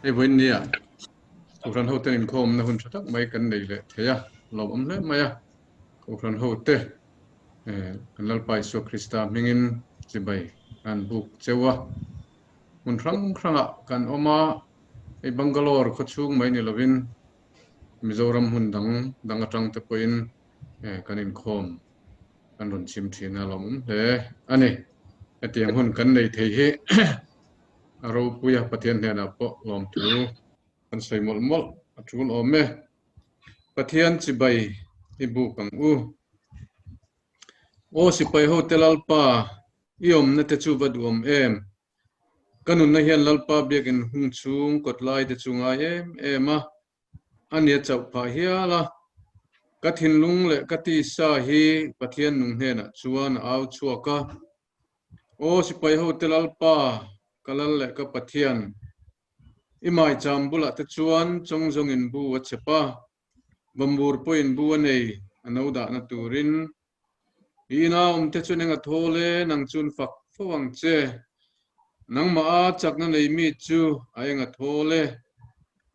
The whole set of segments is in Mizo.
Hei vawiin nia Kohhran hote inkhawmna hun tha tak mai kan nei leh thei a, lawmawm hle mai a. Kohhran hote kan Lalpa Isua Krista hmingin chibai an buk cheu a. Hmun hrang hrangah kan awm a, hei Bangalore khawchhung mai ni lovin Mizoram hmun dang dang atang te pawhin kan inkhawm kan rawn chim thin a lawmawm hle a ni. Hetiang hun kan nei thei hi a ropui a, Pathian hnenah pawh lawmthu kan sawi mawlh mawlh a tul awm e. Pathian chibai i buk ang u. Aw sipai hote Lalpa, i awmna te chu va duhawm em? Ka nunna hian Lalpa biakin hung chhung kawt lai te chu ngai em em a, a nia chauh phah hial a. Ka thinlung leh ka tisa hi Pathian nung hnenah chuan a au chhuak a. Aw sipai hote Lalpa, ka lal leh ka Pathian, i maicham bulah te chuan chawngzawngin bu a chep a, Vamur pawhin bu a nei, a no dahna turin. I ina awmte chuan eng a thawl e, nang chuan fak fo ang che. Nangmah a chakna nei mi chu a eng a thawl e.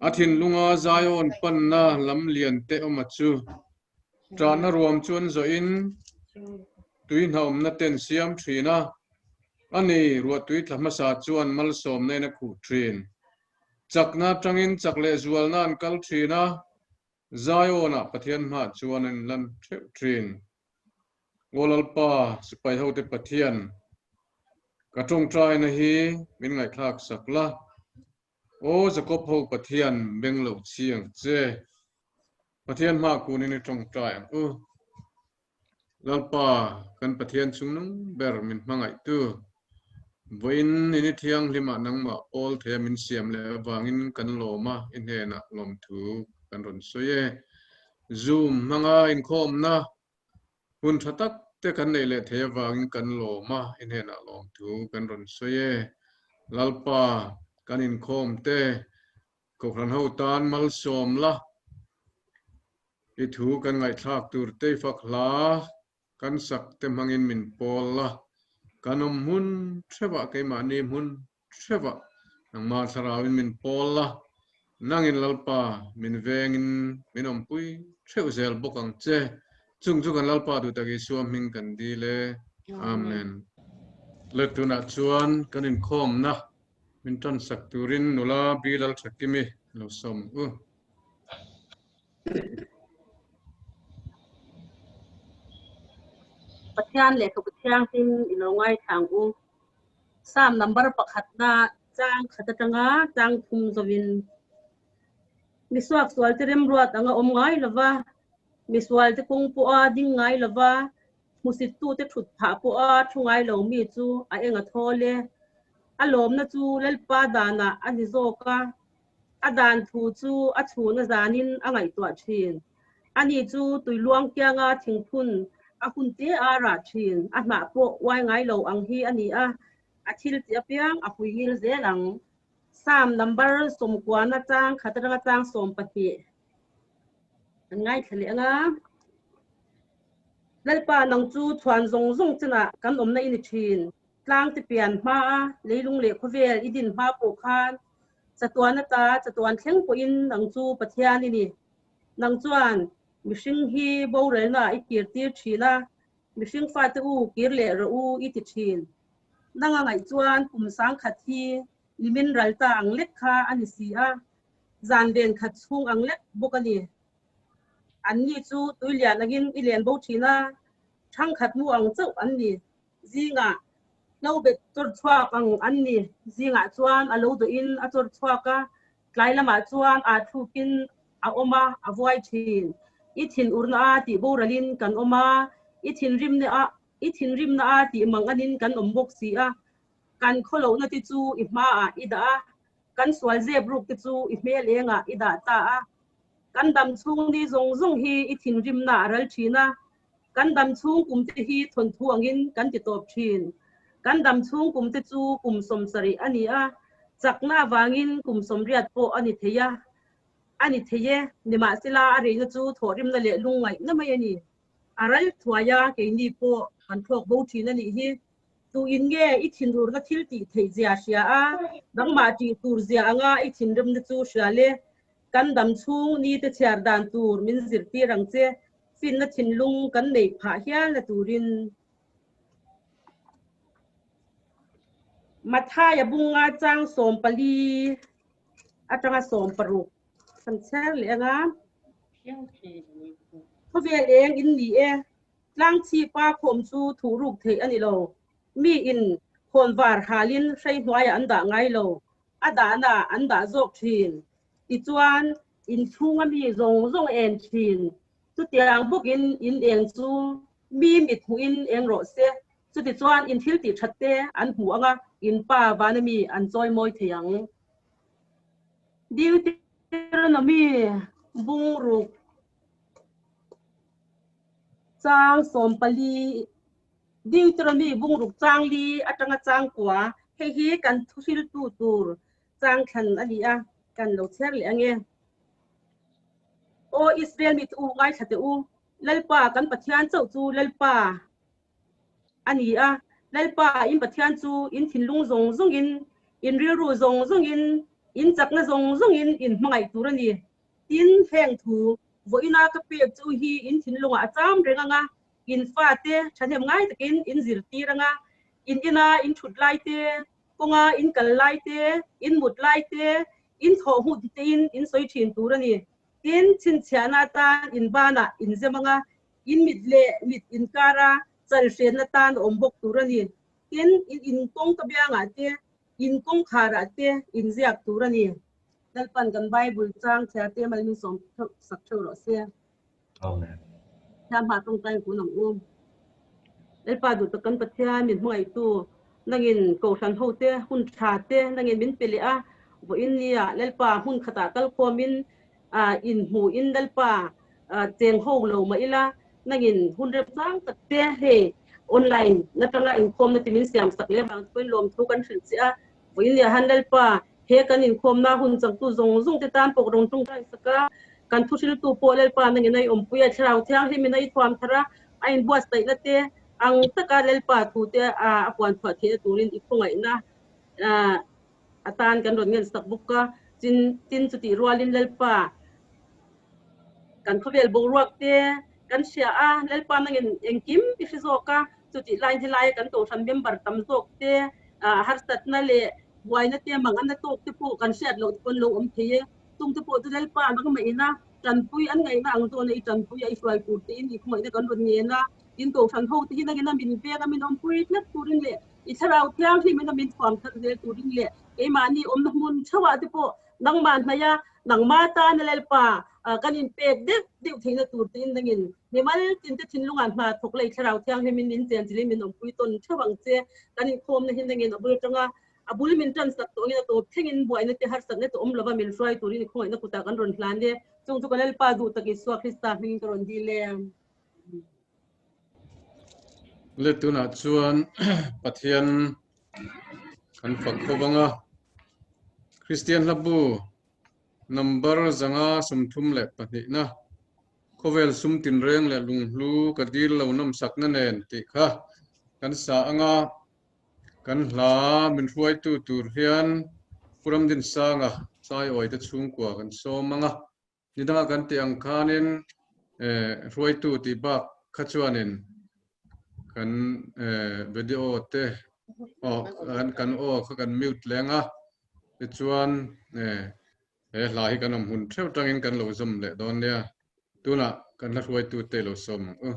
A thinlunga Zion panna lam lian te awma chu. Ṭahna ruam chuan zawhin tui hnawmna ten siam ṭhin a, ani ruahtui tla hmasa chuan malsawmna in a khuh ṭhin. Chakna aṭangin chak leh zualna an kal ṭhin a, Zion-ah Pathian hmaah chuan an inlan ṭheuh ṭhin. Aw Lalpa, sipai hote Pathian, ka ṭawngṭaina hi min ngaihthlak sak la. Aw Jakob ho Pathian, beng lo chhi ang che. Pathian hmaah kunin i ṭawngṭai ang u. Lalpa, kan Pathian chungnung ber min hmangaihtu, vawiin in i thianghlimah nangmah pawl theia min siam leh avangin kan lawm a, i hnenah lawmthu kan rawn sawi e. Zoom hmanga inkhawmna hun tha tak te kan neih leh thei avangin kan lawm a, i hnenah lawmthu kan rawn sawi e. Lalpa, kan inkhawm te Kohhran ho tan malsawm la, I thu kan ngaihthlak tur te i fak hla kan sak te hmangin min pawl la, kan awm hmun hrevah keimahni hmun hrevah nangmah thlarauin min pawl la, nangin Lalpa min vengin min awmpui hreuh zel bawk ang che. Chung chu kan Lalpa duhtak Isua hming kan dil e. Amen. Le tunah chuan kan inkhawmna min tansak turin nula Bilal Thakimi lo sawm u. Pathian lehkhabu thianghlim i lo ngaithla ang u. Psalm number pakhatna chang khat atanga chang thum zawin Misuak sualte remruat anga awm ngai lova, misualte kawng pawha ding ngai lova, hmusittute thut phah pawha thu ngai lo mi chu a eng a thawl e. A lawmna chu Lalpa danah a ni zawk a, A dan thu chu a chhun a zanin a ngaihtuah thin. Ani chu tui luang kianga thingphun a hun te a rah thin. A hnah pawh uai ngai lo ang hi a ni a, a thil tih apiang a pui ngil zel ang. Psalm number sawmkuana chang khat atanga chang 12 an ngaithla leh ang a. Lalpa nang chu chhuan zawng zawng chinah kan awmna i ni thin. Tlang ti pian hma a, leilung leh khawvel i din hma pawh khan chatuan ata chatuan thleng pawhin nang chu Pathian i ni. Nang chuan mihring hi borelna i kir tir thin a, mihring fate u kir leh rawh u i ti thin. Nang a ngaih chuan kum sangkhat hi nimin ral ta ang lek kha a ni si a, zan ven khat chhung ang lek bawk a ni. Anni chu tuilian angin i len bo thin a, thangkhat mu ang chauh an ni. Zingah hlo bet chawr chhuak ang an ni. Zingah chuan a lo dawhin a chawr chhuak a, tlai lamah chuan aa thlukin a awm a, a vuai thin. I thin urna a tih boralin kan awm a, i thinrimna a i thinrimna a tih mang anin kan awm bawk si a. Kan khawlohna te chu i hmaah i dah a, kan sual zep ruk te chu i hmel engah i dah ta a. Kan dam chhung ni zawng zawng hi i thinrimna a ral thin a, Kan dam chhung kum te hi thawnthu angin kan ti tawp thin. Kan dam chhung kum te chu kum 70 a ni a, chakna avangin kum 80 pawh a ni thei a, a ni thei e. Nimahsela a reina chu thawhrimna leh lungngaihna mai a ni. A ral thuai a, keini pawh kan thlawk bo thin a nih hi. Tu in nge i thinurna thil tih theih zia hria a, nangmah tih tur zia anga i thinrimna chu hria le. Kan dam chhung ni te chhiar dan tur min zirtir ang che, finna thinlung kan neih phah hialna turin. Mathaia bunga chang 14 atanga 16 kan chhiar leh anga. Khawvel eng in ni e, tlang chhipa khawm chu thuh ruk theih a ni lo. Mi in khawnvar halin hrei hnuaiah an dah ngai lo, a dahna an dah zawk thin. Tichuan, in chhunga mi zawng zawng en thin. Chutiang bawkin in eng chu mi mit hmuhin eng rawh se. Chutichuan in thil tih that te an hmu anga in pa vana mi an chawi mawi thei ang. Deuteronomy bungruk chang 14 Deuteronomy bungruk chang li atanga chang kua hei hi kan thuhriltu tur chang thlan a ni a, kan lo chhiar leh ange. Aw Israel mite u, ngaithla teh u, Lalpa kan Pathian chauh chu Lalpa a ni a, Lalpa in Pathian chu in thinlung zawng zawngin, in rilru zawng zawngin, in chakna zawng zawngin in hmangaih tur a ni. Tin, heng thu vawiina ka pek chu hi in thinlungah a cham reng ang a, in fate thahnem ngai takin in zirtir ang a, in ina in thut lai te, kawnga in kal lai te, in mut lai te, in thawh hmuh ti tein in sawi thin tur a ni. Tin, chhinchhiahna atan in banah in zem ang a, in mit leh mit inkara chal hrenna tan a awm bawk tur a ni. Tin, in inkawngka biangah te, in kawngkharah te in ziak tur a ni. Lalpan kan Bible chang chhiar te mal min sawm theuh sak theuh rawh se. Amen. Thiam hma tawngtai kun ang u. Lalpa duh tak kan Pathian min hmangaihtu nangin kohhran ho te hun tha te nangin min pe leh a vawiin nia Lalpa hmun khatah kal khawmin in hmu in Lalpa cheng ho lo mah ila nangin hun remchang tak te hei online na tanga inkhawmna ti min siam sak leh vang chuan lawmthu kan hrilh che a vawiin nia han Lalpa He kan inkhawmna hun changtu zawng zawng te tan pawh rawn tawngtai sak a, kan thuhriltu pawh Lalpa nangin a i awmpui a, Thlarau Thianghlimin a i thuam thar a, a inbuatsaihna te ang taka Lalpa thu te a puan chhuah theihna turin i khawngaihna atan kan rawn ngen sak bawk a. Tin, tin chutih rualin Lalpa kan khawvel boruak te kan hria a, Lalpa nangin engkim i hre zawk a, chutih laiin helai kan Kohhran member tam zawk te harsatna leh buaina te mang an la tawk te pawh kan hriat loh te pawn lo awm thei e. Chung te pawh chu Lalpa nangmah ina tanpui an ngaihna ang zawna i tanpui a i hruai tur tiin i khawngaihna kan rawn ngen a, in Kohhran ho te hi nangin a min veng a min awmpui tlat turin leh i thlarau thianghlimin a min thuam that zel turin leh keimahni awmna hmun theuhah te pawh nangmah hnaih a Nangmah tana Lalpa kan inpek deuh deuh theihna tur tiin dangin mimal tinte thinlungah hna thawk lei Thlarau Thianghlimin min chen chilin min awmpui tawn theuh ang che. Kan inkhawmna hi dangin a bul atanga a bul min tan sak tawh angin a tawp thlengin buaina te harsatna te awm lova min hruai turin i khawngaihna kutah kan rawn hlan e. Chung chu ka Lalpa duh tak Isua Krista hmingin ka rawn dil e. Le tunah chuan Pathian kan fak khawp ang a, Kristian hlabu number 532 na khawvel sum tinreng leh lunghlu ka dil lo nawmsakna nen tih kha kan sa ang a, kan hla min hruaitu tur hian Pu Ramdinsanga Saiawite chhungkua kan sawm ang a. Ni dangah kan tih ang khanin hruaitu tih bak kha chuanin kan video te aw kan aw kha kan mute leng a, tichuan he hla hi kan awm hun theuh tangin kan lo zawm leh dawn nia. Tunah kan hla hruaitu te lo sawm ang u.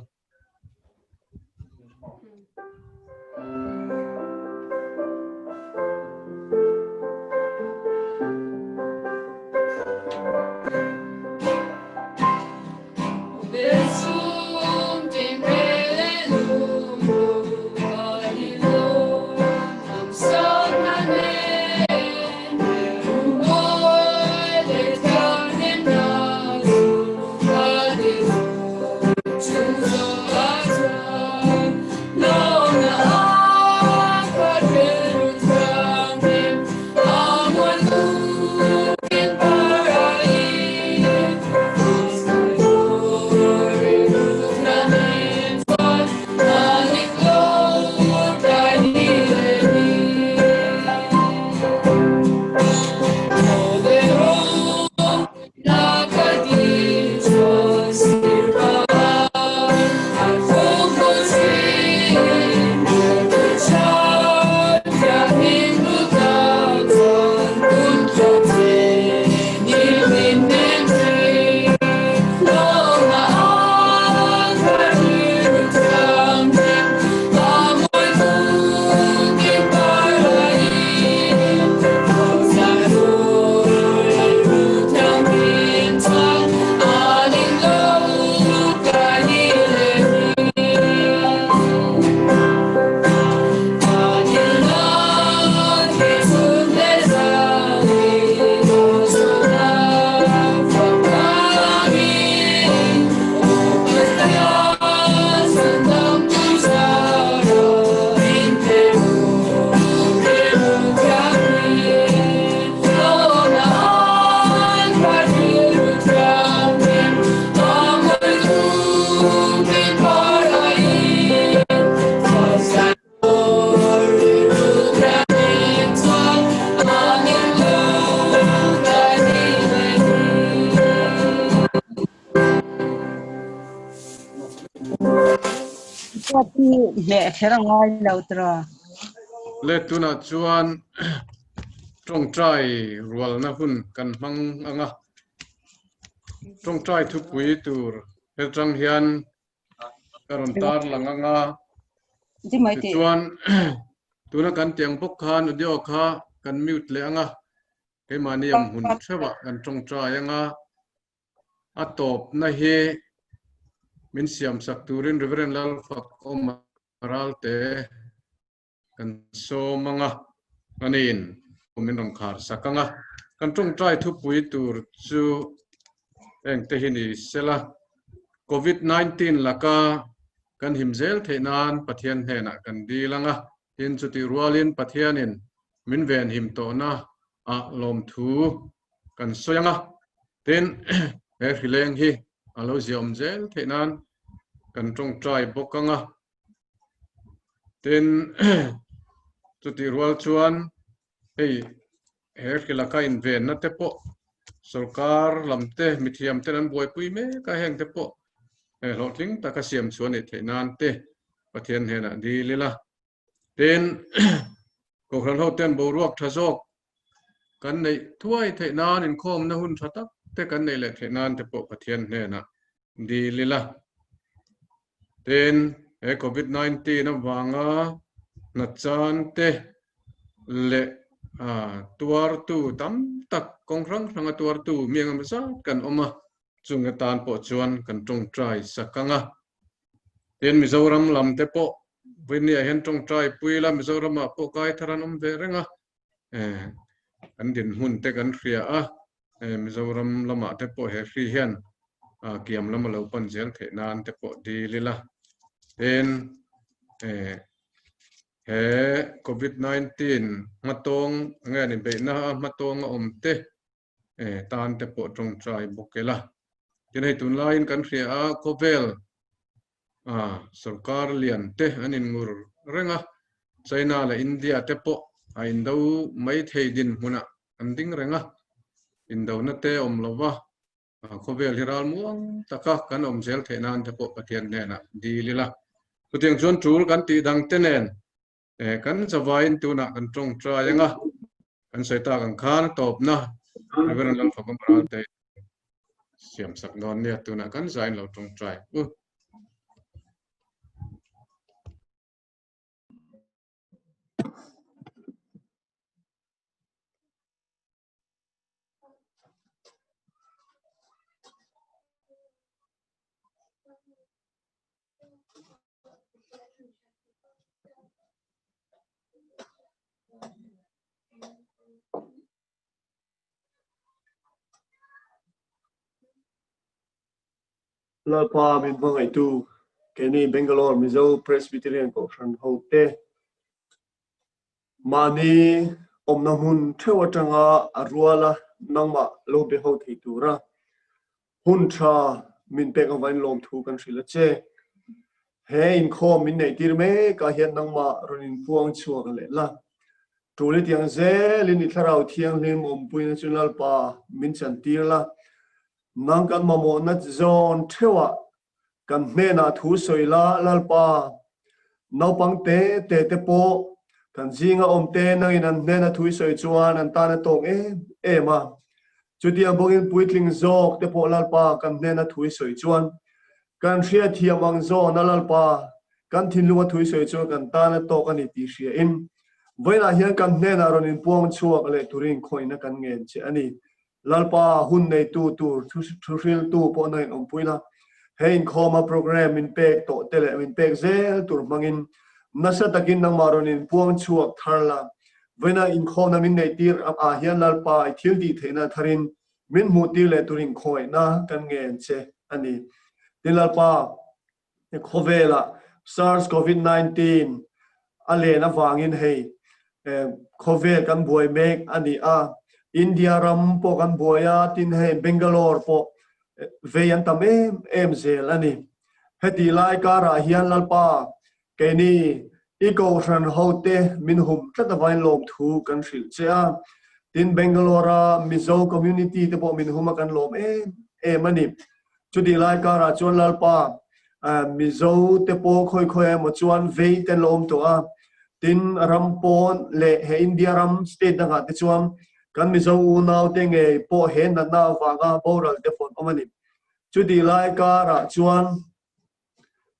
Record hi hmeh kher a ngai lo tiraw? Le tunah chuan tawngtai rualna hun kan hmang ang a, tawngtai thupui tur hetang hian ka rawn tar lang ang a, tichuan tuna kan tiang bawk khan audio kha kan mute leh ang a, keimahni awm hun theuhah kan tawngtai ang a. A tawpna hi min siamsak turin Rev. Lalfakawma Ralte kan sawm ang a, aniin min rawn khar sak ang a. Kan tawngtai thupui tur chu engte hi ni sela, Covid 19 laka kan him zel theih nan Pathian hnenah kan dil ang a, tin chutih rualin Pathianin min venhim tawhna ah lawmthu kan sawi ang a, tin he hrileng hi a lo ziahawm zel theih nan kan tawngtai bawk ang a, tin chutih rual chuan hei he hrilaka invenna te pawh sorkar lam te mithiam ten an buaipui mek a, heng te pawh hlawhtling taka siam chhuah a nih theih nan te Pathian hnenah dil ila. Tin, Kohhran hoten boruak tha zawk kan neih thuai theih nan inkhawmna hun tha tak te kan neih leh theih nan te pawh Pathian hnenah dil ila. Tin, he Covid 19 avanga hnachan te leh tuartu tam tak kawng hrang hranga tuartu mi engemaw zat kan awm a, chung atan pawh chuan kan tawngtai sak ang a. Tin, Mizoram lam te pawh Vawinia hian tawngtai pui ila Mizoramah pawh kai thar an awm ve reng a, kan dinhmun te kan hria a, Mizoram lamah te pawh he hri hian kiam lam a lo pan zel theih nan te pawh dil ila. Tin, he Covid 19 hmatawng nge ni beihna a hmatawng a awm te tan te pawh tawngtai bawk ila. Tin hei tunlaiin kan hria a khawvel sorkar lian te an inngur reng a, China leh India te pawh a indo mai thei dinhmunah an ding reng a, indona te awm lova khawvel hi ral muang taka kan awm zel theih nan te pawh Pathian hnenah dil ila. Chutiang chuan tul kan tih dang te nen Kan chavain tunah kan tawngtai anga kan sawi tak ang khan tawpna Reverend Lalfaka Moralte siam sak dawn nia tunah kan zain lo tawngtai u. Lalpa min hmangaihtu keini Bangalore Mizo Presbyterian Kohhran hote mahni awmna hmun theuh atanga a ruala nangmah lo be ho thei tura Hun tha min pek avain lawmthu kan hrilh a che. He inkhawm min neih tir mek ah hian nangmah rawn inpuang chhuak leh la. Tul i tiang zelin i Thlarau Thianghlim awmpuina chu Lalpa min chan tir la. Nang kan mamawhna zawn theuhah kan hnenah thu sawi la, Lalpa. Naupang te te te pawh kan zinga awm te nangin an hnena thu i sawi chuan an tan a tawk em em a. Chutiang bawkin puitling zawk te pawh Lalpa kan hnena thu i sawi chuan kan hriatthiam ang zawna Lalpa kan thinlunga thu i sawi chuan kan tan a tawk a ni tih hriain vawiinah hian kan hnenah rawn inpuang chhuak leh turin khawihna kan ngen che a ni. Lalpa hun neitu tur thuhriltu pawh na in awmpui la, he inkhawma program min pek tawh te leh min pek zel tur hmangin nasa takin nangmah rawn in puang chhuak thar la, vawiina inkhawmna min neih tir ah hian Lalpa i thil tih theihna tharin min hmuh tir leh tur inkhawihna kan ngen che a ni. Tin Lalpa, khawvelah SARS Covid 19 a len avangin hei khawvel kan buai mek a ni a, India ram pawh kan buai a, tin hei Bangalore pawh vei an tam em em zel a ni. Heti lai karah hian Lalpa keini i kohhran hote min hum tlat avain lawmthu kan hrilh che a, tin Bangalore a Mizo community te pawh min hum a kan lawm em em a ni. Chutih lai karah chuan Lalpa, Mizo te pawh khawi khawi emaw chuan vei te an la awm tawh a, tin ram pawn leh he India ram state dangah te chuan kan Mizo unau te ngei pawh he natna avanga boral te fawn awm a ni. Chutih lai karah chuan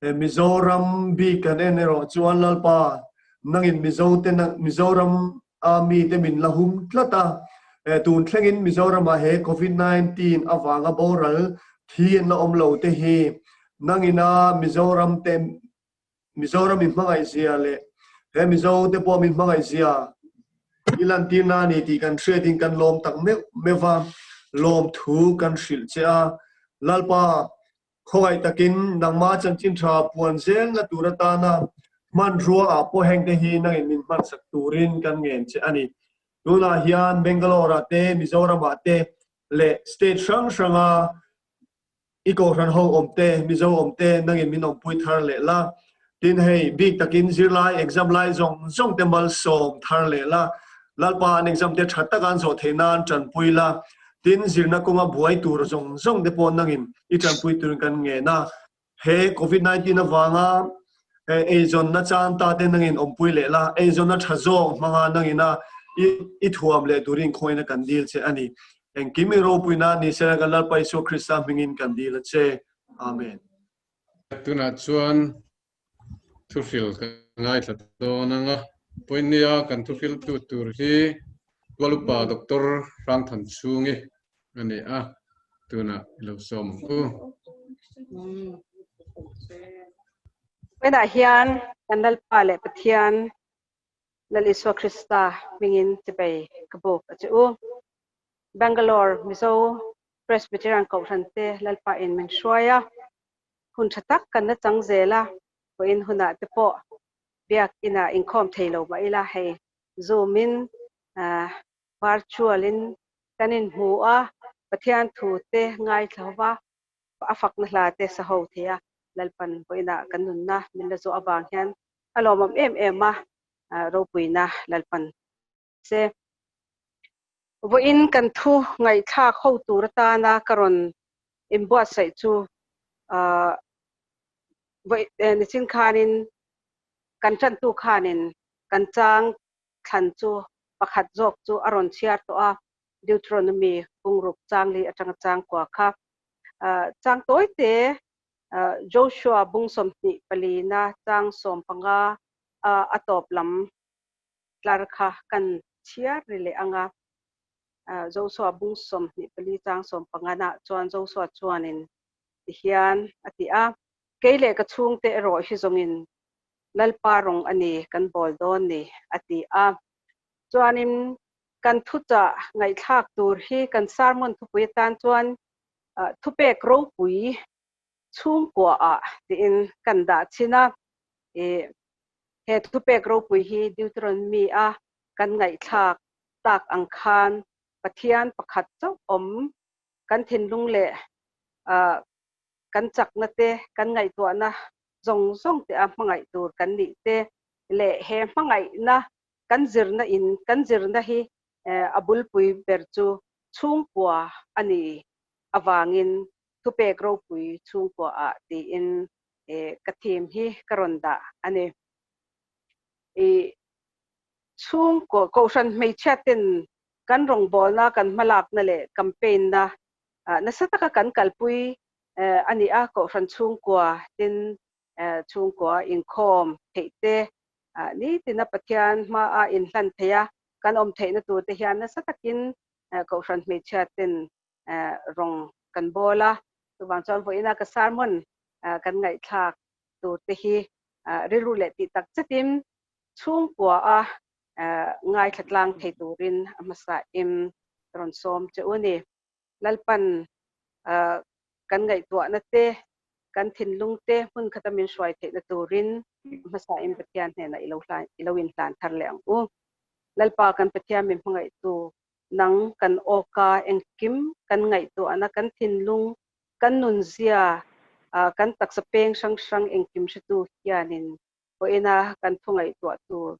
Mizoram bik kan en erawh chuan Lalpa nangin Mizo te Mizoram a mite min la hum tlat a, tun thlengin Mizoramah he Covid 19 avanga boral thi an la awm lo te hi nangina Mizoram te Mizoram in hmangaihzia leh he Mizo te pawh min hmangaihzia i lantirna a ni tih kan hriatin kan lawm tak meuh meuh va, lawmthu kan hrilh che a, Lalpa Khawngaih takin nangmah chanchin tha puan zelna tur atana hmanrua ah pawh hengte hi nangin min hmansak turin kan ngen che a ni. Tunah hian Bangalore ah te, Mizoram ah te leh state hrang hranga i kohhran ho awm te, Mizo awm te nangin min awmpui thar leh la. Tin hei, bik takin zirlai exam lai zawng zawng te malsawm thar leh la, Lalpa an exam te tha taka an zawh theih nan tanpui la, tin zirna kawnga buai tur zawng zawng te pawh nangin i tanpui turin kan ngen a. He Covid 19 avanga eizawnna chan ta te nangin awmpui leh la, eizawnna tha zawk hmanga nangina i thuam leh turin khawina kan dil che a ni. Engkim i ropuina ni sela kan Lalpa Isua Krista hmingin kan dil a che. Amen. Tunah chuan thuhril ka ngaithla dawn ang a, Pawimawia kan thuhriltu tur hi Tualupa Doctor Hrangthanchhungi a ni a, tunah i lo sawm ang u. Vawiinah hian kan Lalpa leh Pathian Lal Isua Krista hmingin chibei ka buk a che u. Bangalore Mizo Presbyterian Kohhran te Lalpa in min hruai a, hun tha tak kan la chang zel a, vawiin hunah te pawh biak inah inkhawm thei lo mah ila hei Zoom in virtual in kan inhmu a, Pathian thu te ngaithla ho va, a fakna hla te sa ho thei a, Lalpan vawiinah kan nunna min la zawh avang hian a lawmawm em em a, ropuina Lalpan se. Vawiin kan thu ngaihthlak ho tur atana ka rawn inbuatsaih chu vawi nichin khanin kan tantu khanin kan chang thlan chu pakhat zawk chu a rawn chhiar tawh a, Deuteronomy bungruk changli atanga chang kua kha. Chang tawi te Joshua bung 24 na chang 15 a tawp lam tlar kha kan chhiar ri leh ang a. Joshua bung 24 chang 15 nah chuan Joshua chuanin tihian a ti a, Kei leh ka chhungte erawh hi zawngin Lalpa rawng a ni kan bawl dawn ni a ti a. Chuanin kan thuchah ngaihthlak tur hi kan sermon thupui atan chuan thupek ropui chhungkua ah tiin kan dah chhin a. He thupek ropui hi Deuteronomy a kan ngaihthlak tak ang khan Pathian pakhat chauh awm kan thinlung leh kan chakna te, kan ngaihtuahna zawng zawng te a hmangaih tur kan nih te leh he hmangaihna kan zirna in kan zirna hi a bulpui ber chu chhungkua a ni avangin thupek ropui chhungkua ah tiin ka theme hi ka rawn dah a ni. I chhungkaw kohhran hmeichhia ten kan rawngbawlna kan hmalakna leh campaign na nasa taka kan kalpui a ni a, kohhran chhungkua tin chhungkua inkhawm theih te nitina Pathian hmaa inhlan theih a kan awm theihna tur te hian nasa takin kohhran hmeichhia ten rawng kan bawl a, chuvang chuan vawiina ka sermon kan ngaihthlak tur te hi rilru leh tih tak zetin chhungkua a ngaithla tlang thei turin a hmasa im rawn sawm che u ni. Lalpan kan ngaihtuahna te, kan thinlung te hmun khata min hruai theihna turin hmasa in Pathian hnenah i lo inhlan thar leh ang u. Lalpa kan Pathian min hmangaihtu nang kan awka engkim kan ngaihtuahna, kan thinlung, kan nunzia, kan taksa peng hrang hrang engkim hretu hianin pawhina kan thu ngaihtuah tur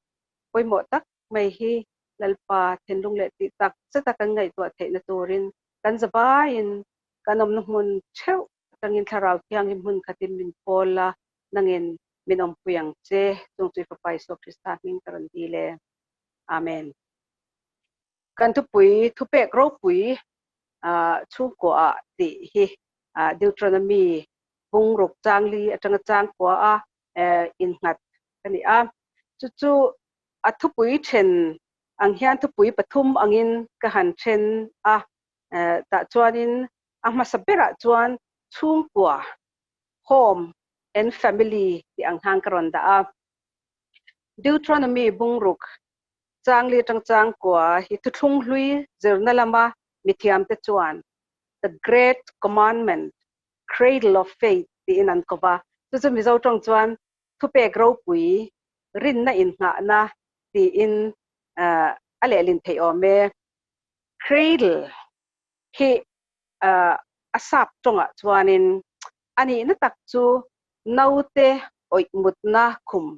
pawimawh tak mai hi Lalpa thinlung leh tih tak zeta kan ngaihtuah theihna turin kan zavaiin kan awmna hmun theuh. atangin Thlarau Thianghlim hmun khatin min pawl la, nangin min awmpui ang che, chung chu i Fapa Isua Krista hming ka rawn dil e. Amen. Kan thupui thupek ropui chhungkua ah tih hi Deuteronomy bungruk changli atanga changkua a innghat a ni a. Chu chu a thupui then ang hian thupui pathum angin ka han then a. Tah chuanin a hmasa berah chuan chhungkua, home and family tih ang khan ka rawn dah a. Deuteronomy bungruk changli atang changkua hi thuthlung hlui zirna lama mithiamte chuan The Great Commandment, Cradle of Faith tiin an ko va. Chu chu Mizo tawng chuan thupek ropui, rinna inngahna tiin a lehlin theih awm e. Cradle hi a sap tawngah chuanin a nihna tak chu naute awih mutna khum,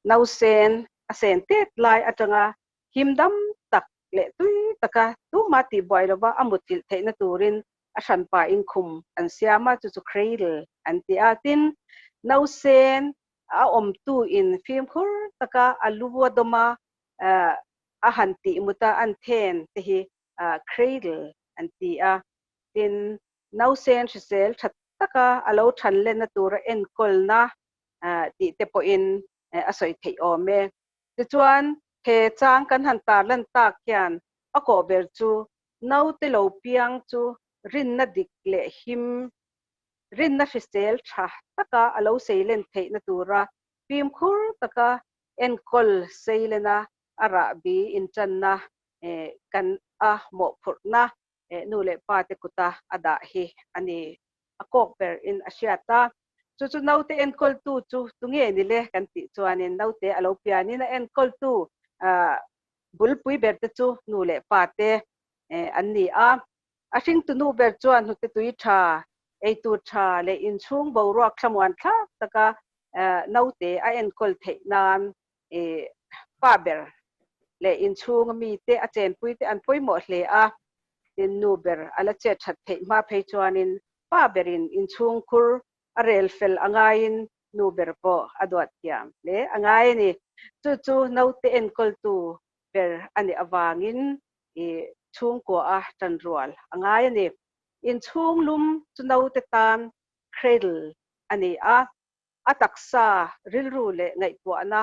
nausen a sen tet lai atanga him dam tak leh tui taka tuma tihbuai lova a muthilh theihna turin a hranpa inkhum an siam a, chu chu cradle an ti a. Tin, nausen a awmtu in fimkhur taka a lu a dawm a, a han tih mut a, an then te hi cradle an ti a. Tin, nausen hrisel tha taka a lo than lenna tura enkawlna tih te pawhin a sawi theih awm e. Tichuan, he chang kan han tarlan tak hian a kawh ber chu naute lo piang chu rinna dik leh him, rinna hrisel tha taka a lo seilen theihna tura fimkhur taka enkawl seilena a rahbi intanna kan a mawhphurhna nu leh pa te kuta a dah hi a ni. A kawk ber in a hriat a. Chu chu naute enkawltu chu tunge ni le kan tih chuanin naute a lo pianin a enkawltu bulpui ber te chu nu leh pa te an ni a. A hringtu nu ber chuan hnute tui tha, eitur tha leh inchhung boruak thlamuan thlak taka naute a enkawl theih nan pa ber leh inchhunga mite a chenpui te an pawimawh hle a. Tin, nu ber a la chet that theih hma phei chuanin pa berin inchhung khur a rel fel a ngaiin nu ber pawh a duat thiam hle a ngai a ni. Chu chu naute enkawltu ber a nih avangin i chhungkua a tanrual a ngai a ni. Inchhung lum chu naute tan cradle a ni a, a taksa, rilru leh ngaihtuahna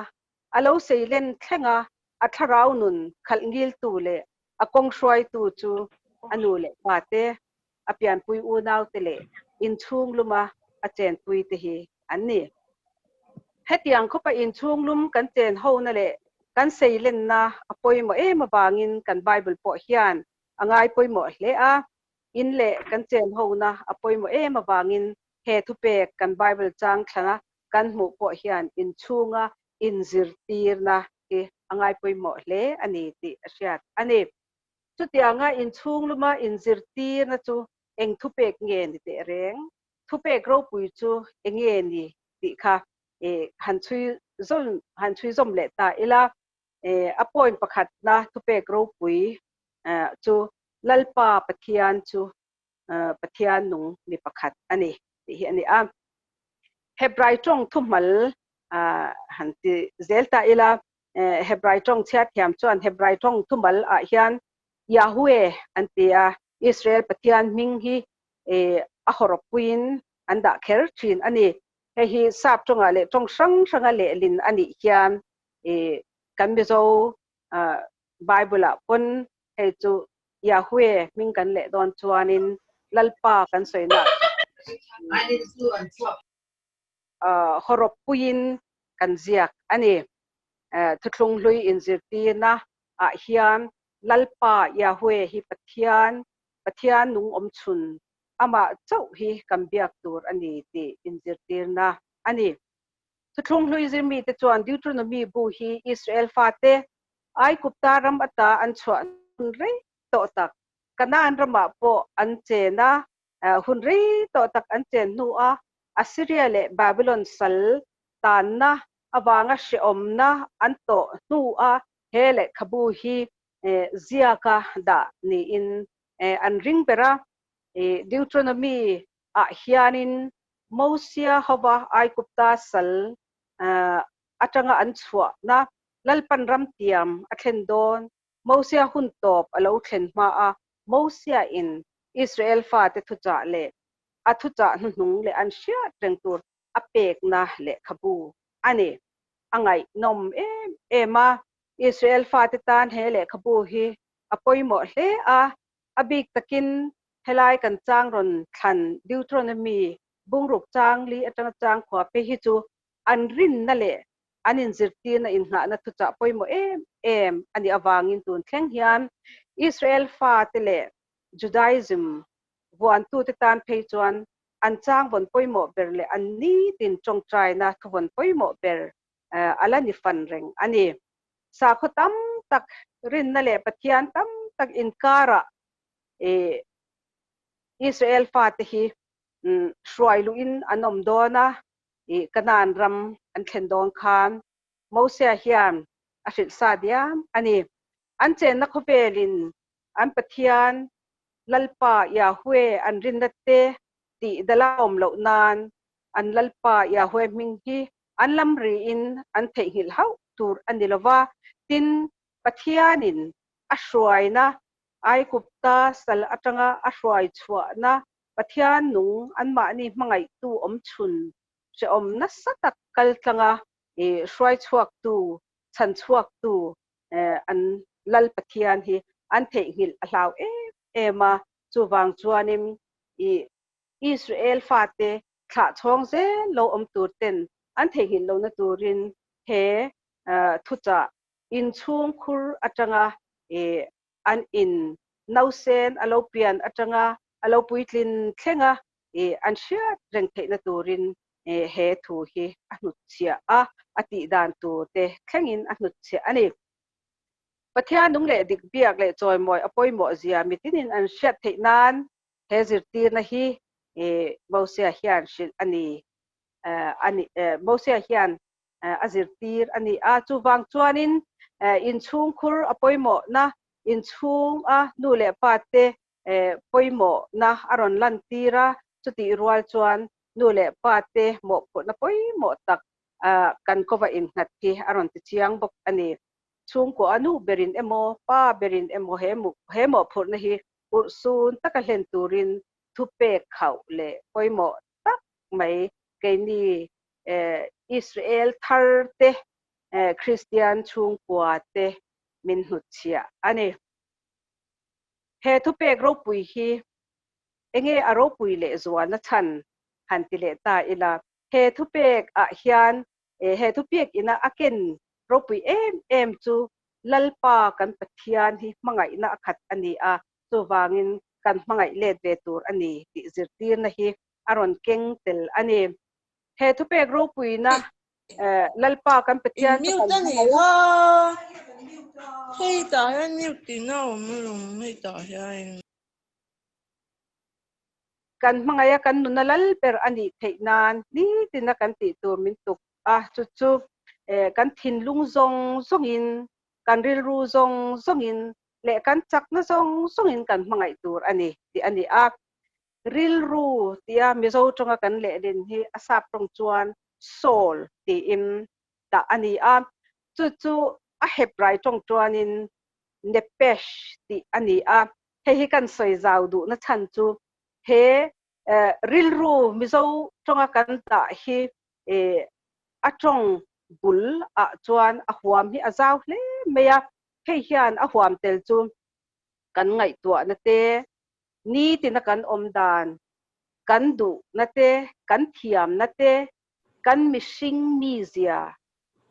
a lo seilen thleng a, a thlarau nun khalh ngiltu leh a kawng hruaitu chu a nu leh pa te, a pianpui unau te leh inchhung luma a chenpui te hi an ni. Hetiang khawpa inchhung lum kan chen hona leh kan seilenna a pawimawh em avangin kan Bible pawh hian a ngai pawimawh hle a, in leh kan chen hona a pawimawh em avangin he thupek kan Bible chang thlana kan hmuh pawh hian inchhunga inzirtirna hi a ngai pawimawh hle a ni tih a hriat a ni. Chutianga inchhung luma inzirtirna chu eng thupek nge ni teh reng? Thupek ropui chu eng nge ni tih kha han chhui zawm han chhui zawm leh ta ila. A point pakhatna thupek ropui chu Lalpa Pathian chu Pathian nung mi pakhat a ni tih hi a ni a. Hebrai tawng thuhmal han ti zel ta ila, Hebrai tawng chhiarthiam chuan Hebrai tawng thumal ah hian Yahweh an ti a, Israel Pathian hming hi a hawrawppuiin an dah kher thin a ni. Hei hi sap tawngah leh tawng hrang hranga lehlin a nih hian kan Mizo Bible ah pawn hei chu Yahweh hming kan leh dawn chuanin Lalpa kan sawina hawrawppuiin kan ziak a ni. Thuthlung hlui inzirtirna ah hian Lalpa Yahweh hi Pathian, Pathian nung awm chhun, amah chauh hi kan biak tur a ni tih inzirtirna a ni. Thuthlung hlui zirmite chuan Deuteronomy bu hi Israel fate Aigupta ram ata an chhuah hun rei tawh tak, Kanaan ramah pawh an chen a, hun rei tawh tak an chen hnuah Assyria leh Babylon sal tanna avanga hrehawmna an tawh hnuah he lehkhabu hi ziaka dah niin an ring ber a. Deuteronomy. ah hianin Mosia hova Aigupta sal atanga an chhuahna Lalpan ram tiam a thlen dawn Mosia hun tawp a lo thlen hma a, Mosia in Israel fate thuchah leh a thuchah hnuhnung leh an hriat reng tur a pekna lehkhabu a ni. A ngaihnawm em em a, Israel fate tan he lehkhabu hi a pawimawh hle a, a bik takin helai kan chang rawn thlan Deuteronomy bungruk chang li atanga chang khua phei hi chu an rinna leh an inzirtirna inngahna thuchah pawimawh em em a nih avangin tun thleng hian Israel fate leh Judaism vuantute tan phei chuan an chang vawn pawimawh ber leh an nitin tawngtaina thuvawn pawimawh ber a la ni fan reng a ni. Sakhaw tam tak rinna leh Pathian tam tak inkarah Israel fate hi hruai luhin an awm dawn a, Kanaan ram an thlen dawn khan Mosia hian a hrilh sa diam a ni. An chenna khawvelin an Pathian Lalpa Yahweh an rinna te tih dala awm loh nan an Lalpa Yahweh hming hi an lam riin an theihnghilh hauh tur a ni lova, tin, Pathianin a hruaina Aigupta sal atanga a hruai chhuahna Pathian nung anmahni hmangaihtu awm chhun hrehawm nasa tak kal tlanga hruai chhuaktu, chhan chhuaktu an Lal Pathian hi an theihnghilh a hlau em em a, chuvang chuanin i Israel fate thlah chhawng zel lo awm tur ten an theihnghilh lohna turin he thuchah inchhung khur atanga i an in nausen a lo pian atanga a lo puitlin thlenga i an hriat reng theihna turin he thu hi a hnutchhiah a, a tih dan tur te thlengin a hnutchhiah a ni. Pathian nung leh dik biak leh chawimawi a pawimawh zia mitinin an hriat theih nan he zirtirna hi Mosia hian hrilh a ni a ni Mosia hian a zirtir a ni a. Chuvang chuanin inchhungkhur a pawimawhna, inchhung a nu leh pa te pawimawhna a rawn lantir a, chutih rual chuan nu leh pa te mawhphurhna pawimawh tak kan kova innghat hi a rawn ti chiang bawk a ni. Chhungkaw a nu berin emaw, pa berin emaw he mawhphurhna hi urhsun taka hlen turin thupek khauh leh pawimawh tak mai keini Israel thar te, Kristian chhungkua te min hnutchhiah a ni. He thupek ropui hi enge a ropui leh zualna chhan han ti leh ta ila, he thupek ah hian he thupek ina a ken ropui em em chu Lalpa kan Pathian hi hmangaihna a khat a ni a, chuvangin kan hmangaih let ve tur a ni tih zirtirna hi a rawn keng tel a ni. He thupek ropuina Lalpa kan Pathian chu kan hmangaih a. Hei tah hian mute tihna a awm alawm hei tah hian. Kan hmangaih a kan nuna lal ber a nih theih nan nitina kan tih tur min tuk a, chu chu kan thinlung zawng zawngin, kan rilru zawng zawngin leh kan chakna zawng zawngin kan hmangaih tur a ni tih a ni a. Rilru tia Mizo tawnga kan lehlin hi a sap tawng chuan soul tiin dah a ni a, chu chu a Hebrai tawng chuanin nepesh tih a ni a. Hei hi kan sawi zau duhna chhan chu he rilru Mizo tawnga kan dah hi a tawng bul ah chuan a huam hi a zau hle mai a, hei hian a huam tel chu kan ngaihtuahna te, nitina kan awm dan, kan duhna te, kan thiamna te, kan mihring mizia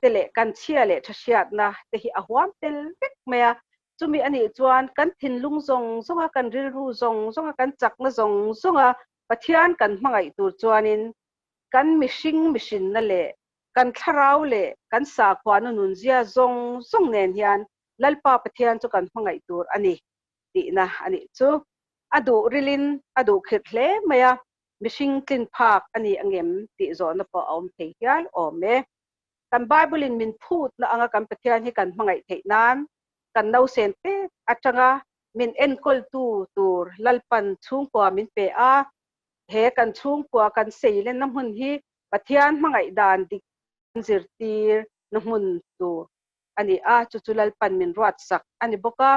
te leh kan chhia leh tha hriatna te hi a huam tel vek mai a. Chumi a nih chuan kan thinlung zawng zawnga, kan rilru zawng zawnga, kan chakna zawng zawnga Pathian kan hmangaih tur chuanin kan mihring mihrinna leh kan thlarau leh kan sakhuana nunzia zawng zawng nen hian Lalpa Pathian chu kan hmangaih tur a ni tihna a nih chu. A duh rilin a duh khirh hle mai a, mihring tlin phak a ni angem tih zawhna pawh a awm thei hial awm e. Kan Bible in min phutna anga kan Pathian hi kan hmangaih theih nan kan nausen pek atanga min enkawltu tur Lalpan chhungkua min pe a. He kan chhungkua kan seilenna hmun hi Pathian hmangaih dan dik kan zirtir na hmun tur a ni a, chu chu Lalpan min ruatsak a ni bawk a.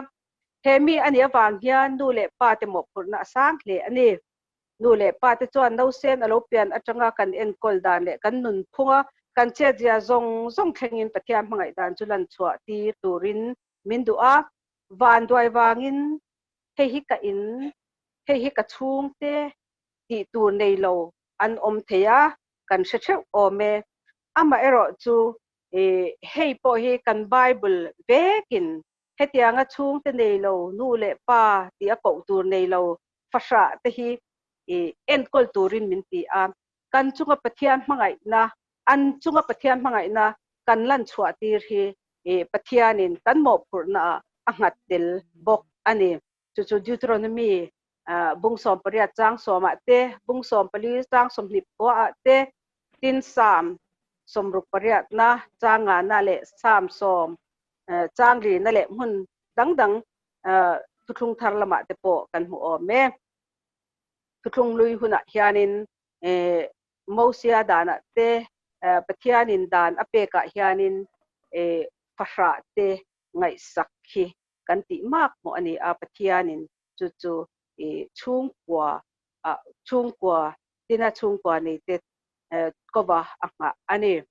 He mi a nih avang hian nu leh pa te mawhphurhna a sang hle a ni. Nu leh pa te chuan nausen a lo pian atanga kan enkawl dan leh kan nunphunga kan chetzia zawng zawng thlengin Pathian hmangaih dan chu lan chhuah tir turin min duh a. Vanduai vangin hei hi ka in, hei hi ka chhungte tih tur nei lo an awm thei a, kan hre theuh awm e. Amaherawh chu hei pawh hi kan Bible vekin hetianga chhungte nei lo, nu leh pa tih a koh tur nei lo fahrah te hi enkawl turin min ti a. Kan chunga Pathian hmangaihna, an chunga Pathian hmangaihna kan lan chhuah tir hi Pathianin kan mawhphurhna ah a nghat tel bawk a ni. Chu chu Deuteronomy bung 18 chang 10 ah te, bung 14 chang 24 ah te, tin Psalm 68 na chang nga na leh Psalm 10 chang li na leh hmun dang dang thuthlung thar lamah te pawh kan hmu awm e. Thuthlung lui hunah hianin Mosia danah te, Pathianin dan a pekah hianin fahrah te ngaihsak hi kan tih mak hmuh a ni a, Pathianin chu chu chhungkua chhungkua tina chhungkua nei te kova a nghah a ni.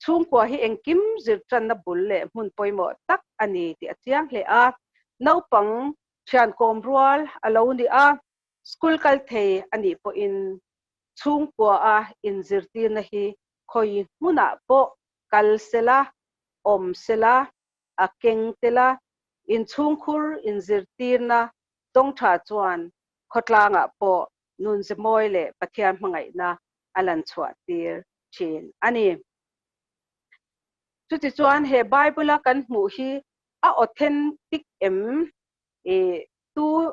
Chhungkua hi engkim zir tanna bul leh hmun pawimawh tak a ni tih a chiang hle a. Naupang thian kawm rual a lo ni a, school kal thei a nih pawhin chhungkua a inzirtirna hi khawi hmunah pawh kal sela, awm sela, a keng tel a, inchhungkhur inzirtirna tawng tha chuan khawtlangah pawh nunzemawi leh Pathian hmangaihna a lan chhuah tir thin a ni. Chutichuan he Bible-a kan hmuh hi a authentic em? I tu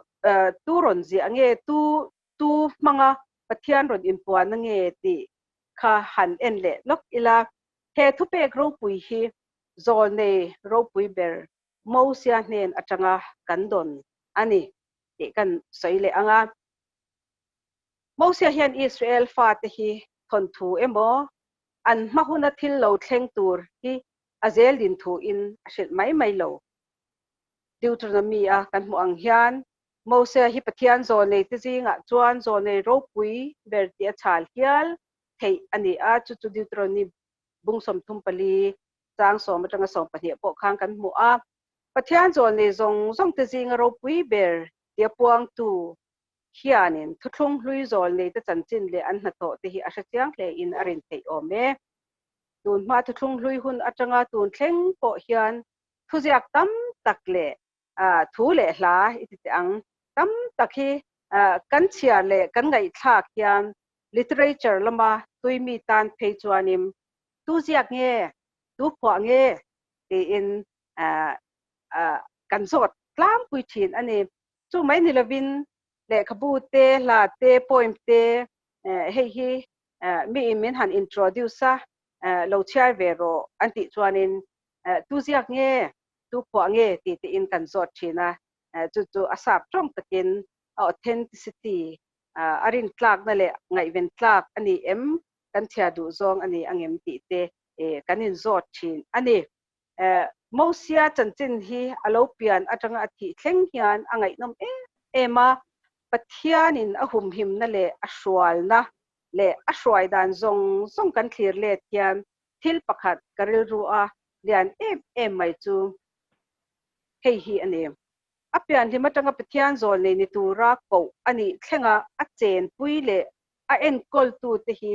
tu rawn ziah nge, tu tu hmanga Pathian rawn inpuanna nge tih kha han en leh lawk ila. He thupek ropui hi zawlnei ropui ber Mosia hnen atanga kan dawn a ni tih kan sawi leh ang a. Mosia hian Israel fate hi thawnthu emaw, an hma huna thil lo thleng tur hi a zel din thuin a hrilh mai mai lo. Deuteronomy a kan hmuh ang hian Mosia hi Pathian zawlnei te zingah chuan zawlnei ropui ber tih a chhal hial theih a ni a, chu chu Deuteronomy bung 34 chang 10 atanga 12 pawh khan kan hmu a. Pathian zawlnei zawng zawng te zinga ropui ber tia puangtu hianin thuthlung hlui zawlnei te chanchin leh an hnathawh te hi a hre chiang hle in a rin theih awm e. Tun hma thuthlung hlui hun atanga tun thleng pawh hian thuziak tam tak leh thu leh hla i ti teh ang tam tak hi kan chhiar leh kan ngaihthlak hian literature lama tui mi tan phei chuanin tu ziak nge, tu phuah nge tiin kan zawt tlangpui thin a ni. Chu mai ni lovin lehkhabu te, hla te, poem te hei hi mi in min han introduce a, lo chhiar ve rawh an tih chuanin tu ziak nge, tu phuah nge tih tiin kan zawt thin a, chu chu a sap tawng takin a authenticity a rintlakna leh ngaihven tlak a ni em, kan chhiar duh zawng a ni angem tih te kan inzawt thin a ni. Mosia chanchin hi a lo pian atanga a thih thleng hian a ngaihnawm em em a, Pathianin a humhimna leh a hrualna leh a hruai dan zawng zawng kan thlir let hian thil pakhat ka rilru a lian em em mai chu hei hi a ni. A pianhlim atanga Pathian zawl nei ni tura koh a nih thlenga a chenpui leh a enkawltute hi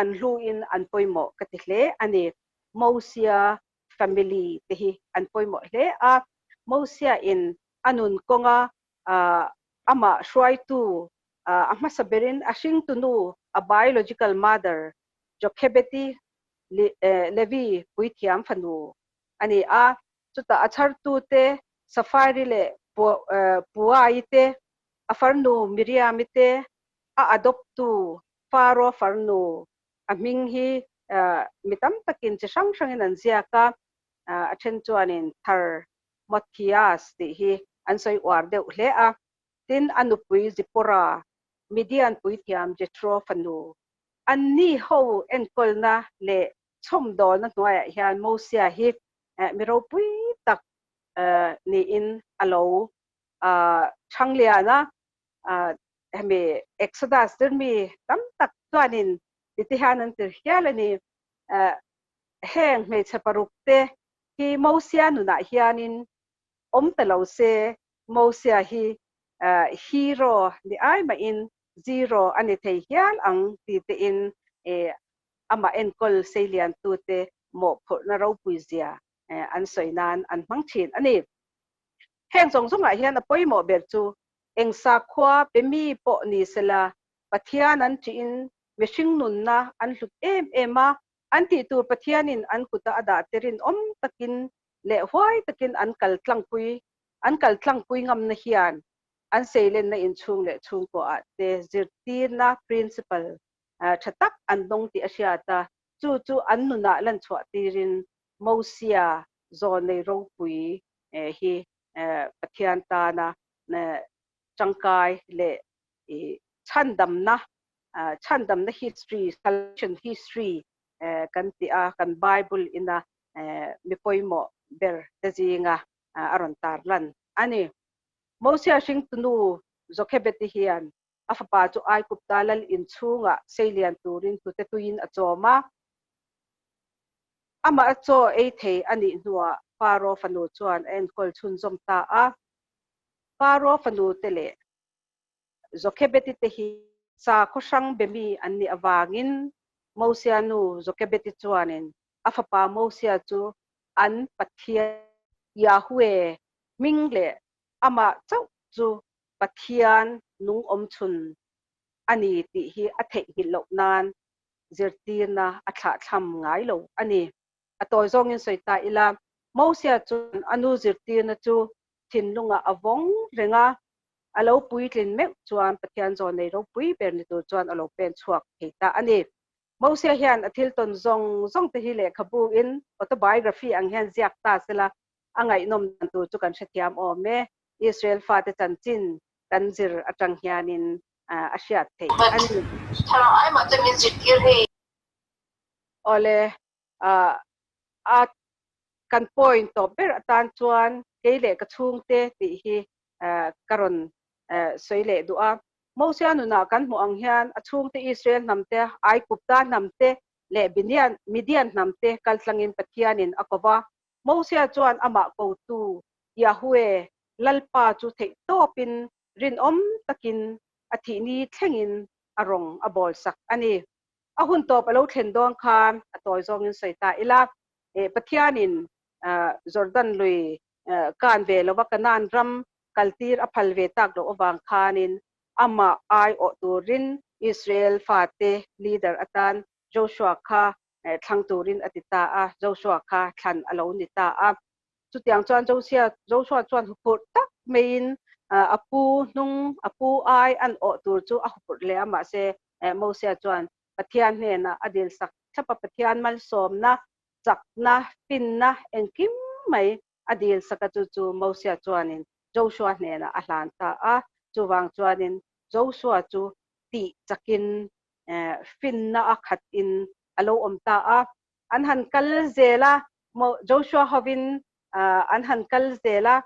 an hluin an pawimawh ka ti hle a ni. Mosia family te hi an pawimawh hle a. Mosia in a nun kawnga amah hruaitu a hmasa berin a hringtunu a biological mother Jochebedi Levi puithiam fanu a ni a. Chutah a chhartute Safari leh Puai te, a farnu Miriami te, a adopt-tu Faro farnu a hming hi mi tam takin chi hrang hrangin an ziak a, a then chuanin Thar Mothias tih hi an sawi uar deuh hle a. Tin, a nupui Zipporah Midian puithiam Jethro fanu. Anni ho enkawlna leh chhawmdawlna hnuaiah hian Mosia hi mi ropui tak niin a lo chhang lian a. Hemi Exodus zirmi tam tak chuanin titi hian an tir hial a ni. Heng hmeichhe paruk te hi Mosia nunah hianin awm ta lo se, Mosia hi hero ni ai mahin zero a ni thei hial ang ti tein amah enkawl seiliantute mawhphurhna ropui zia an sawi nan an hmang thin a ni. Heng zawng zawngah hian a pawimawh ber chu eng sakhua pe mi pawh ni sela Pathian an ṭihin mihring nunna an hlut em em a, an tih tur Pathianin an kuta a dah te rinawm takin leh huai takin an kal tlangpui an kal tlangpui ngamna hian an seilenna inchhung leh chhungkuaah te zirtirna principle tha tak an dawng tih a hriat a, chu chu an nunah lan chhuah tirin Mosia zawnei ropui hi Pathian tana tangkai leh chhandamna chhandamna history, salvation history kan tih a, kan Bible ina mi pawimawh ber te zinga a rawn tar lan a ni. Mosia hringtunu Jokhebeti hian a fapa chu Aigupta lal inchhungah seilian turin hnute tuiin a chawm a. Amah a chaw ei thei a nih hnuah Faro fanu chuan a enkawl chhunzawm ta a. Faro fanu te leh Jokhebeti te hi sakhaw hrang be mi an nih avangin Mosia nu Jokhebeti chuanin a fapa Mosia chu an Pathian Yahweh hming leh amah chauh chu Pathian nung awm chhun a ni tih hi a theihnghilh loh nan zirtirna a thlahthlam ngai lo a ni. A tawi zawngin sawi ta ila, Mosia chuan a nu zirtirna chu thinlungah a vawng reng a, a lo puitlin meuh chuan Pathian zawn nei ropui ber ni tur chuan a lo pen chhuak thei ta a ni. Mosia hian a thil tawn zawng zawng te hi lehkhabu in autobiography ang hian ziak ta sela a ngaihnawm dan tur chu kan hrethiam awm e. Israel fate chanchin kan zir atang hianin a hriat theih a ni. Thlarau ai mah chuan min zirtir hei. Awle, a kan point tawp ber atan chuan kei leh ka chhungte tih hi ka rawn sawi leh duh a. Mosia nunah kan hmuh ang hian a chhungte Israel hnamte, Aigupta hnamte leh Binian, Midian hnamte kaltlangin Pathianin a ko va. Mosia chuan amah kotu Yahweh, Lalpa chu theihtawpin rinawm takin a thihni thlengin a rawng a bawlsak a ni. A hun tawp a lo thlen dawn khan a tawi zawngin sawi ta ila, Pathianin Jordan lui kan ve lova Kanaan ram kaltir a phal ve tak loh avang khanin amah aiawh turin Israel fate leader atan Joshua kha thlang turin a ti ta a, Joshua kha thlan a lo ni ta a. Chutiang chuan Josia, Joshua chuan huphurh tak maiin a pu hnung, a pu ai an awh tur chu a huphurh hle a, mahse Mosia chuan Pathian hnenah a dilsak thlap a, Pathian malsawmna, chakna, finna engkim mai a dilsak a, chu chu Mosia chuanin Joshua hnenah a hlan ta a. Chuvang chuanin Joshua chu tih chakin finna a khatin a lo awm ta a. An han kal zel a, Joshua hovin an han kal zel a,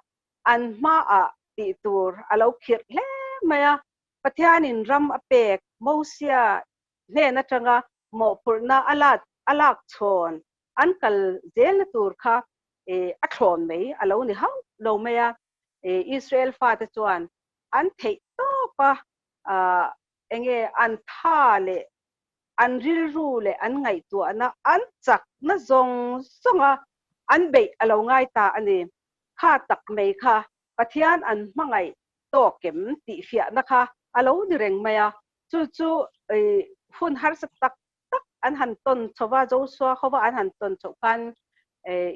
an hmaah tih tur a lo khirh hle mai a. Pathianin ram a pek Mosia hnen atanga mawhphurhna a lat a lak chhawn an kal zelna tur kha a thlawn mai a lo ni hauh lo mai a. Israel fate chuan an theih tawp a, enge an tha leh an rilru leh an ngaihtuahna an chakna zawng zawnga an beih a lo ngai ta a ni. Kha tak mai kha Pathian an hmangaih tawk em tih fiahna kha a lo ni reng mai a. Chu chu hun harsa tak tak an han tawn chho va, Joshua hova an han tawn chhoh khan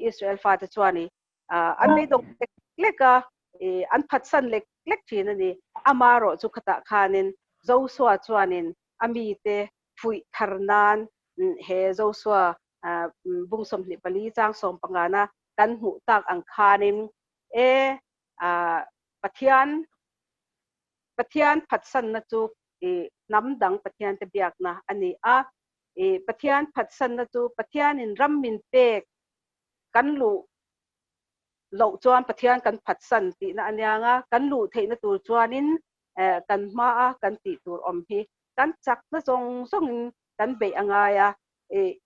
Israel fate chuan an beidawng lek lek a, an phatsan lek lek thin a ni. Amaherawh chu khatah khanin Joshua chuanin a mite fuih thar nan he Joshua bung 24 chang sawmpangana kan hmuh tak ang khanin e Pathian Pathian phatsanna chu I hnam dang Pathian te biakna a ni a. I Pathian phatsanna chu Pathianin ram min pek kan luh loh chuan Pathian kan phatsan tihna a niang a, kan luh theihna tur chuanin kan hmaa kan tih tur awm hi kan chakna zawng zawngin kan beih a ngai a.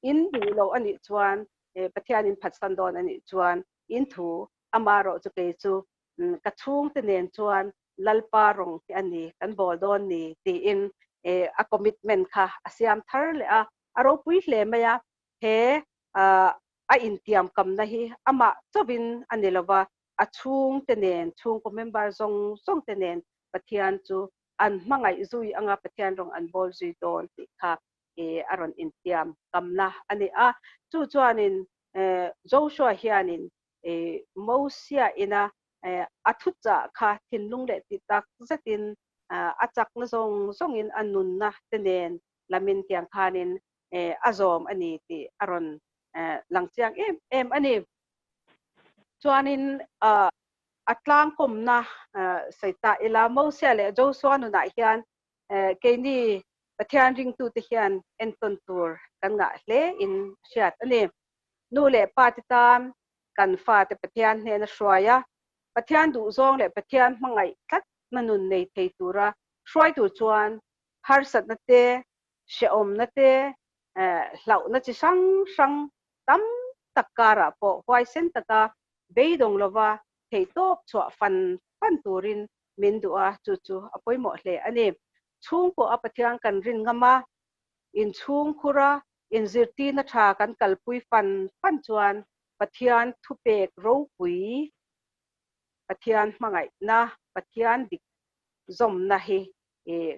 In duh loh a nih chuan Pathianin phatsan dawn a nih chuan in thu amarawh chu kei chu ka chhungte nen chuan Lalpa rawng hi a ni, kan bawl dawn ni tiin a commitment kha a siam thar leh a, a ropui hle mai a, he a intiam kamna hi amah chauhin a ni lova, a chhungte nen, chhungkaw member zawng zawngte nen Pathian chu an hmangaih zui anga Pathian rawng an bawl zui dawn tih kha a rawn intiam kamna a ni a. Chu chuanin Joshua hianin Mosia ina a thuchah kha thinlung leh ti tak zetin a chakna zawng zawngin a nunna te nen lamin tiang khanin a zawm a ni tih a rawn lang chiang em em a ni. Chuanin a tlangkawmna sawi ta ila Mosia leh Joshua nunah hian keini Pathian ringtute hian entawn tur kan ngah hle in hriat a ni. Nu leh pa te tan kan fate Pathian hnena hruai a, Pathian duhzawng leh Pathian hmangaih tlatna nun nei thei tura hruai tur chuan harsatna te, hrehawmna te, hlauhna chi hrang hrang tam tak karah pawh huaisen taka beidawng lova theihtawp chhuah fan fan turin min duh a, chu chu a pawimawh hle a ni. Chhungkaw a Pathian kan rin ngam a, inchhungkhura inzirtirna tha kan kalpui fan fan chuan Pathian thupek ropui, Pathian hmangaihna, Pathian dik zawmna hi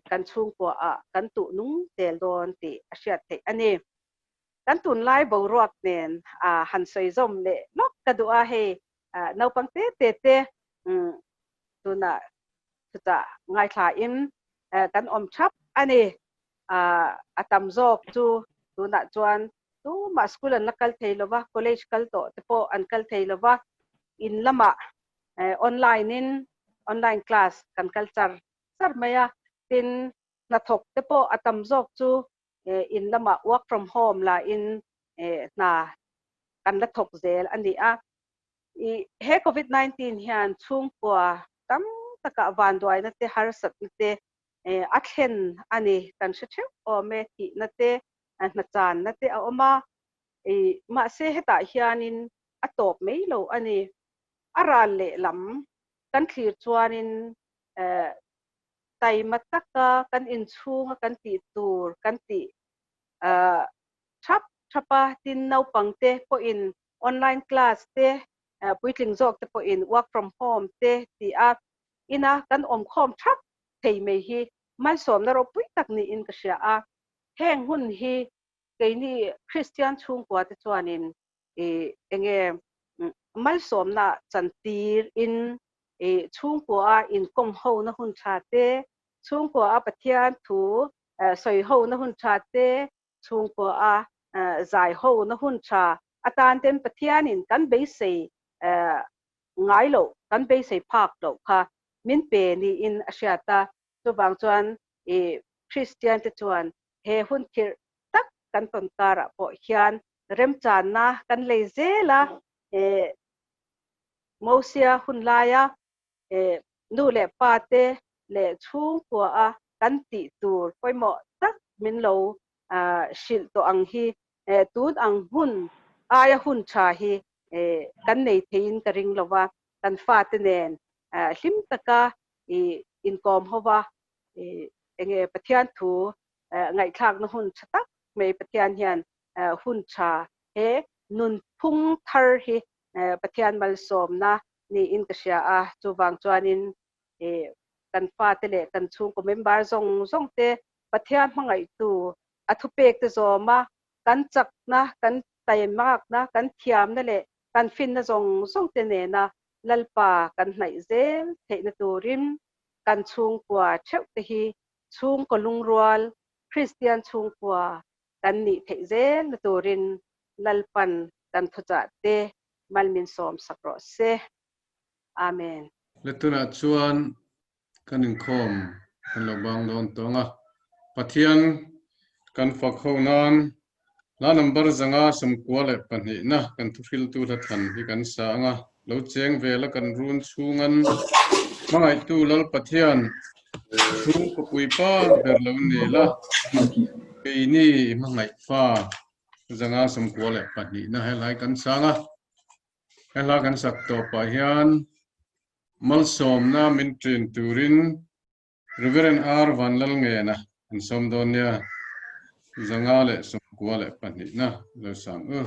kan chhungkua ah kan tuh nung tel dawn tih a hriat theih a ni. Kan tunlai boruak nen han sawi zawm leh lawk ka duh a, hei naupang te te te tunah chutah ngaithla in kan awm thap a ni. A tam zawk chu tunah chuan tumah school an la kal thei lova, college kal tawh te pawh an kal thei lova, in lamah online in online class kan kal char char mai a, tin hnathawk te pawh a tam zawk chu in lamah work from home la in hna kan la thawk zel a ni a. I he covid 19 hian chhungkua tam takah vanduaina te harsatna te a thlen a ni kan hre theuh awm e, thihna te hnachanna te a awm a, mahse hetah hianin a tawp mai lo a ni. A ral lehlam kan thlir chuanin taima taka kan inchhunga kan tih tur kan tih thap thap a, tin naupangte pawhin online class te puitling zawk te pawhin work from home te tih a ina kan awmkhawm thap thei mai hi malsawmna ropui tak niin ka hria a. Heng hun hi keini Kristian chhungkua te chuanin enge malsawmna chantir in chhungkua a inkawm ho na hun tha te, chhungkua a Pathian thu sawi ho na hun tha te, chhungkua a zai ho na hun tha atan ten Pathianin kan beisei ngai loh, kan beisei phak loh kha min pe niin a hriat a. Chuvang chuan Kristian te chuan he hun khirh tak kan tawn karah pawh hian remchanna kan lei zel a, Mosia hun laia nu leh pa te leh chhungkua a kan tih tur pawimawh tak min lo hrilh tawh ang hi tun ang hun aia hun tha hi kan nei theiin ka ring lova, kan fate nen hlim taka inkawm hova enge Pathian thu ngaihthlakna hun tha tak mai Pathian hian hun tha he nunphung thar hi Pathian malsawmna niin ka hria a, chuvang chuanin kan fate leh kan chhungkaw member zawng zawng te Pathian hmangaihtu a thupek te zawma kan chakna, kan taimakna, kan thiamna leh kan finna zawng zawng te nena Lalpa kan hnaih zel theihna turin kan chhungkua theuh te hi chhungkaw lungrual Kristian chhungkua kan nih theih zelna turin Lalpan kan thuchah te malmin sawm sak rawh se. Amen. Le tunah chuan kan inkhawm kan lo bang dawn tawng a. Pathian kan fak ho nan hla number 592 na kan thuhriltu hla thlan hi kan sa ang a, lo cheng vel a kan run chhungan hmangaihtu Lal Pathian chhungkaw puipa ber lo ni la, keini i hmangaih fa 592 na helai kan sang a. He hla kan sak tawpah hian malsawmna min ṭin turin Reverend R. Vanlalngena an sawm dawn nia, 592 na lo sang u.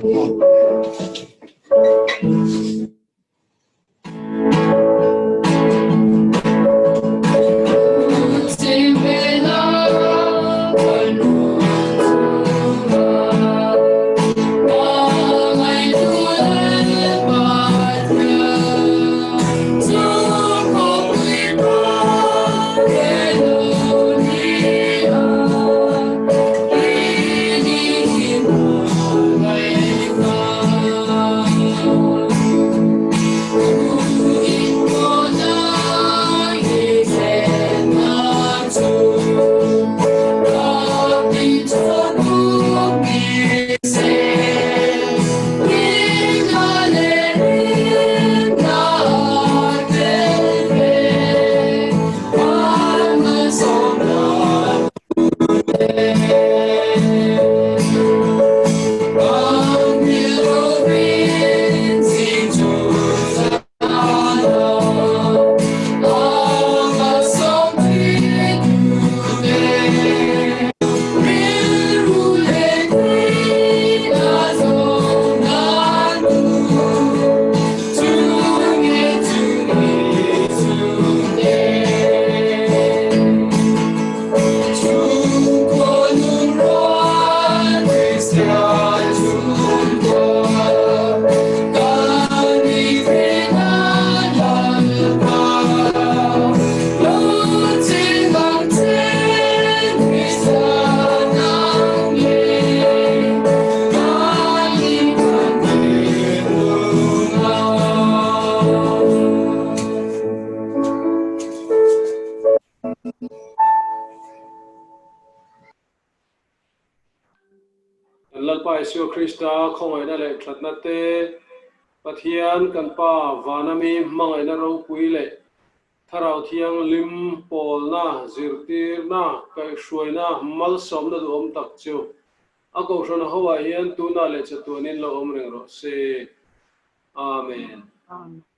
Kan Lalpa Isua Krista khawngaihna leh thatna te, Pathian kan Pa vana mi hmangaihna ropui leh Thlarau Thianghlim pawlna, zirtirna, kaihhruaina, malsawmna duhawm tak chu a Kohhran hoah hian tunah leh chatuanin lo awm reng rawh se. Amen. Amen.